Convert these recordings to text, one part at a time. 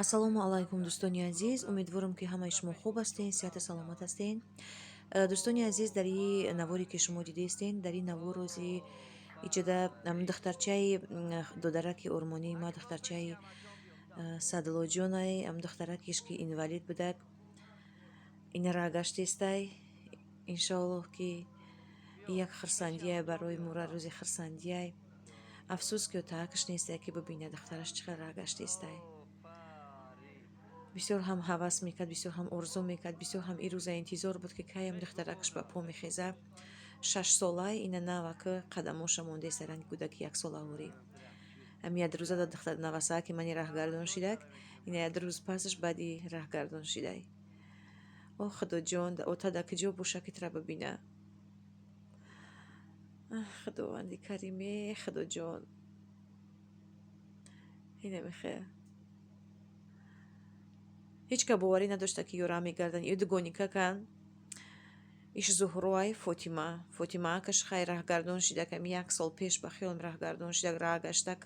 Ассалому алайкум, дӯстони азиз. Умедворам, ки ҳамаи шумо хуб ҳастен, сиҳату саломат ҳастен. Дӯстони азиз, дар ин наворе, ки шумо дидаистен, дар ин навор рӯзи иҷода духтарчаи додараки ормонии ма, духтарчаи Садлоҷонай, духтаракиш, ки инвалид будак, инара гаштестай. Иншоаллоҳ, ки як хурсандияй барои мура, рӯзи хурсандияй. Афсӯс, ки отаакш нестай, ки бибинад духтараш чӣ қадр гаштестай. Бисёр ҳам ҳавас мекард, бисёр ҳам орзу мекард, бисёр ҳам ин рӯза интизор буд, ки каям духтаракаш ба по мехеза. 6-солай ина навака қадамоша мондеста, ранги кӯдаки яксолаворӣ. Ами як рӯза да духтар навасааки мани раҳгардон шидак, ина як рӯз пасаш баъди раҳгардон шидай. О Худоҷон, ота да куҷо боша, ки тура бибина? Худованди кариме, Худоҷон, ина мехе ҳеҷ ка боварӣ надошта, ки ёра мегарданд. Ё дугоника кан иш Зуҳроай, Фотима. Фотимаакаш хай раҳгардон шидак, ами як сол пеш ба хиёлам раҳгардон шидак, раҳ гаштак.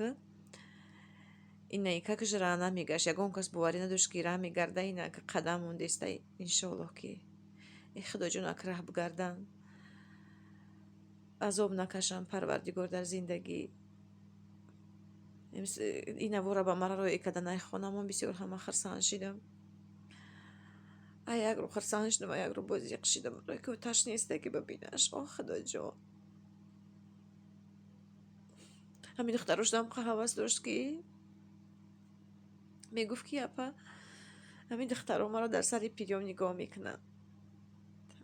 Инаикакаш раҳ намегашт, ягон кас боварӣ надошт, ки раҳ мегарда. Ина қадам мондеста. Иншоаллоҳ, ки э Худоҷон, ак раҳ бигардан, азоб накашам, Парвардигор, дар зиндагӣ. Ин навора ба мара роя карданай хонамон бисёр ҳама хурсанд шидам. А як рӯ хурсанд шудам, а як рӯ боз зиқ шидам, ки оташ неста, ки бибинаш. О Худоҷон, ҳамин духтарошдам ҳавас дошт, ки мегуфт, ки апа, ҳамин духтаро маро дар сари пирём нигоҳ мекунанд.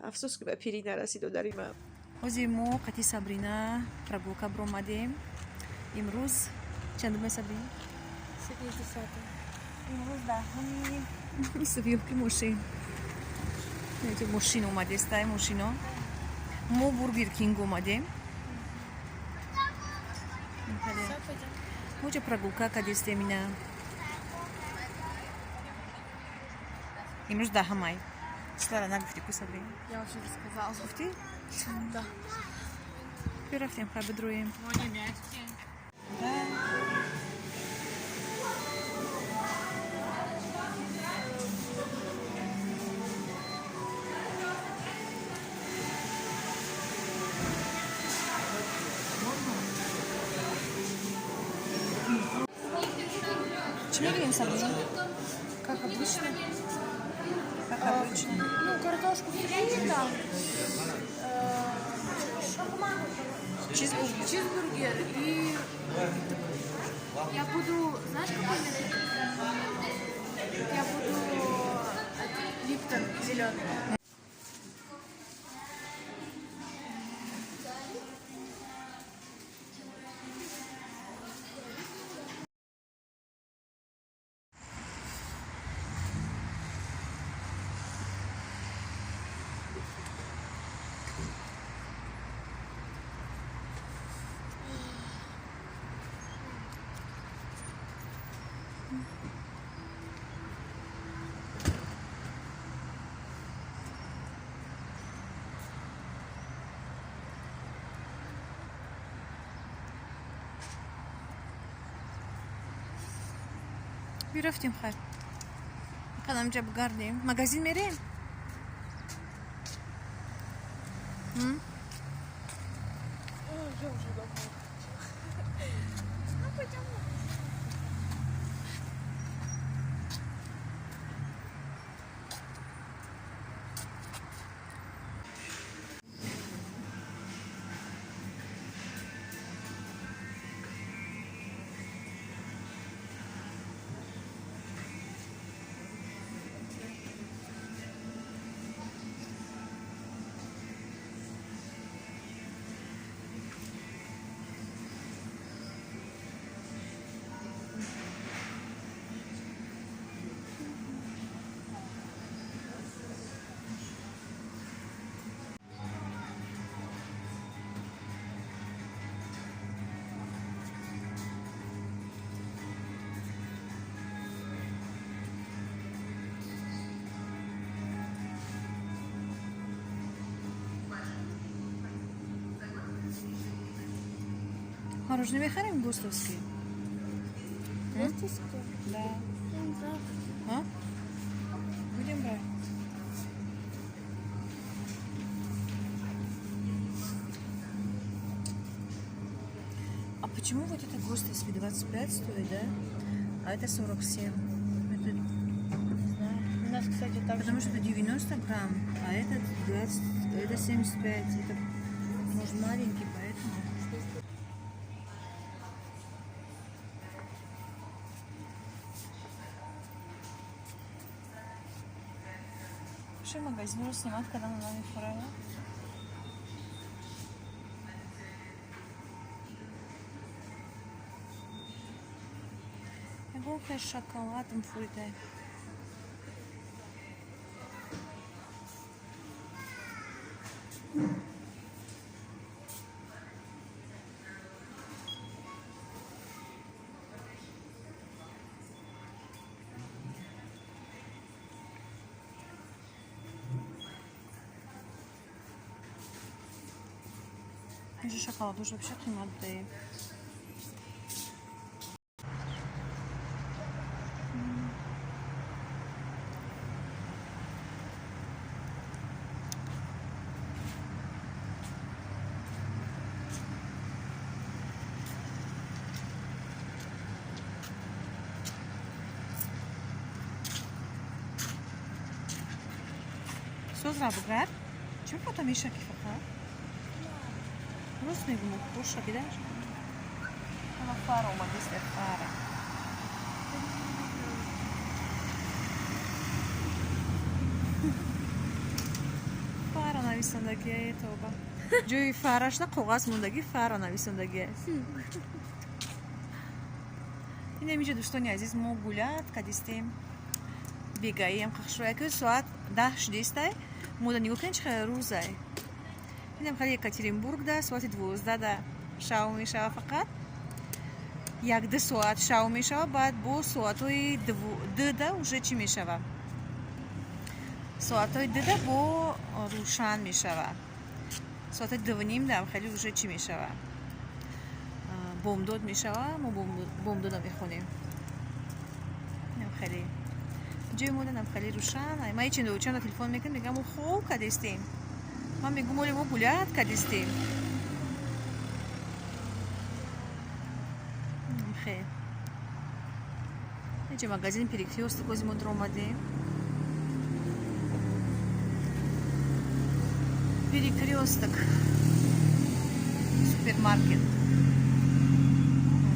Афсӯс, ки ба пирӣ нарасид додари ман. Ҳозир мо қати Сабрина прогулка биромадем. Имрӯз чандуме, Сабрина? Сегодня 10-е. Имрӯз 10-уми сувёки. Мошин, мошин омадестай, мошино. Мо Бургер Кинг омадем. Моҷа прогулка кадестем. Ина имрӯз 10 май. Числара нагуфти ку, Сабрина? Я уже рассказала. Гуфтӣ? Да. Бирафтем, хай, бидроем. Но они мягкие. Да. Чӣ мегирем, Сабрина? Как обычно. Как обычно. Ну, картошку фри там. Чизбургер. Чизбургер. И я буду, знаешь, какой напиток? Я буду этот, Липтон зеленый. Бирафтем, хай, қадамҷа бигардем. Магазин мерем? М? Я уже дома. Ну, пойдем. Мороженое мехарем ГОСТовский? ГОСТовский? Да. Я не знаю. Почему вот это ГОСТовский 25 стоит, да? А это 47. Это Не знаю. У нас, кстати, так потому что это 90 грамм, а этот 20, это 75. Это, может, маленький, поэтому. Что магазин снимать, когда на нами фурала? Ягон шоколадом фуридай. Инҷо шоколадуш вообще қимат будае. Соз бугар? Чӣ фото мешаки фақат? Рост мегум, боша бидаш. Ама фара омадист, фара. Фара нависондагие, тоба. Ҷои фарашна коғаз мондагӣ, фара нависондагие. Инам инҷо, дӯстони азиз, мо гулять кадистем. Бегаиам қахшояки соат 10 шудистай. Мода нигоҳ кунед, чӣ хеле рӯзай. Инам хеле Екатеринбургда соати 12 да шав мешава, фақат 1-2 соат шав мешава, баъд бо соатҳои 2 да уже чӣ мешава, соатҳои 2 да бо рӯшан мешава, соати 2:30 да хеле уже чӣ мешава, бомдод мешава. Мо бомдода мехонем. Инам хеле ҷои моданам хеле рӯшан. Ман ҳечи чанда телефон мекунам, мегӯям, мо хоб кадистем. Ман мегӯм, оле мо гулять кадистем. Хел инҷа магазини Перекрёсток ози мо даромадем. Перекрёсток супермаркет.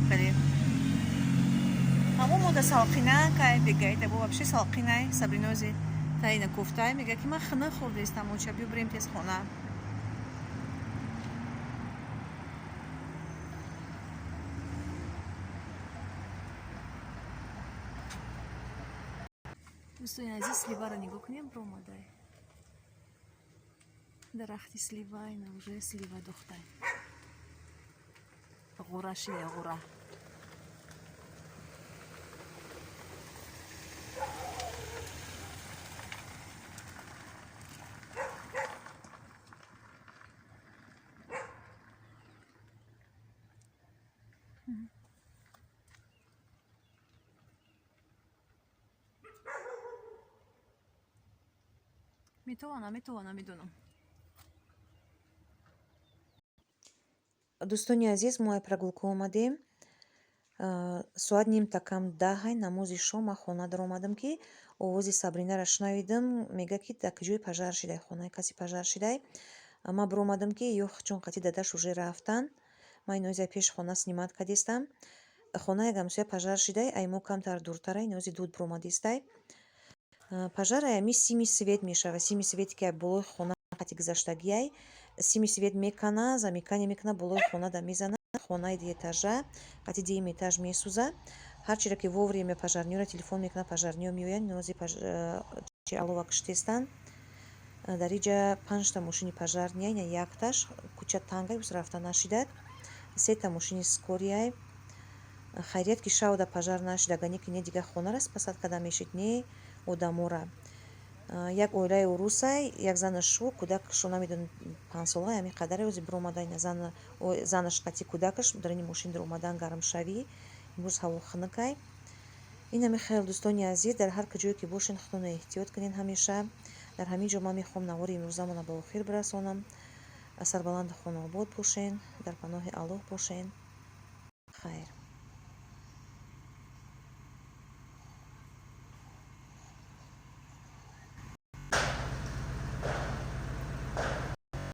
Хеле ҳаво мода салқинакай, бегаида бо вообще салқинай. Сабринози таина кофтай, мега ки ман хина хӯрдаистам, оча, биё бирем тез хона. Дӯстони азиз, сливаро нигоҳ кунем, биромадай дарахти слива, ина уже слива духтай, ғура шида, ғура. Метавонам, метавонам, медонам. Дӯстони азиз, мо ай прогулка омадем. Соат нимта кам 10-ай. Намози шом ман хона даромадам, ки овози Сабринаро шунавидам, мега ки дар ҷои пожар шидай, хонаи касе пожар шидай. Ман биромадам, ки ё чун қати дадаш уже рафтан. Ман инози пеши хона снимать кардистам. Хонаи ҳамсоя пожар шидай, ай мо камтар дуртара, инози дуд биромадистай. Пожар ай ами сими свет мешава, сими свете ки болои хона қати гузаштагиай, сими свет мекана, замыкание мекуна, болои хона да мезана, хонаи дуэтажа қати дуюм этаж месӯза. Ҳарчиро ки вовремя пожарниёро телефон мекунад, пожарниё меоянд, нози алова киштестанд. Дар иҷа панҷта мошини пожарния, ина якташ кӯча тангай, бис рафта нашидад, сета мошини скорыяй. Хайрият, ки шавда пожар нашид, агар не ки не дигар хонара спасать карда мешид, не одамора. Як оилаи урусай, як занаш шу кӯдакашро намедонам, 5-сола, ҳамин қадаре ози биромада, ина занаш қати кӯдакаш дар ини мошин даромадан. Гармшавӣ, имрӯз ҳаво хунукай. Инами хел, дӯстони азиз, дар ҳар куҷое ки бошен, худтонро эҳтиёт кунед ҳамеша. Дар ҳамин ҷо ман мехоҳам навори имрӯзамонро ба охир бирасонам. Сарбаланду хонаобод бошен, дар паноҳи Аллоҳ бошен. Хайр.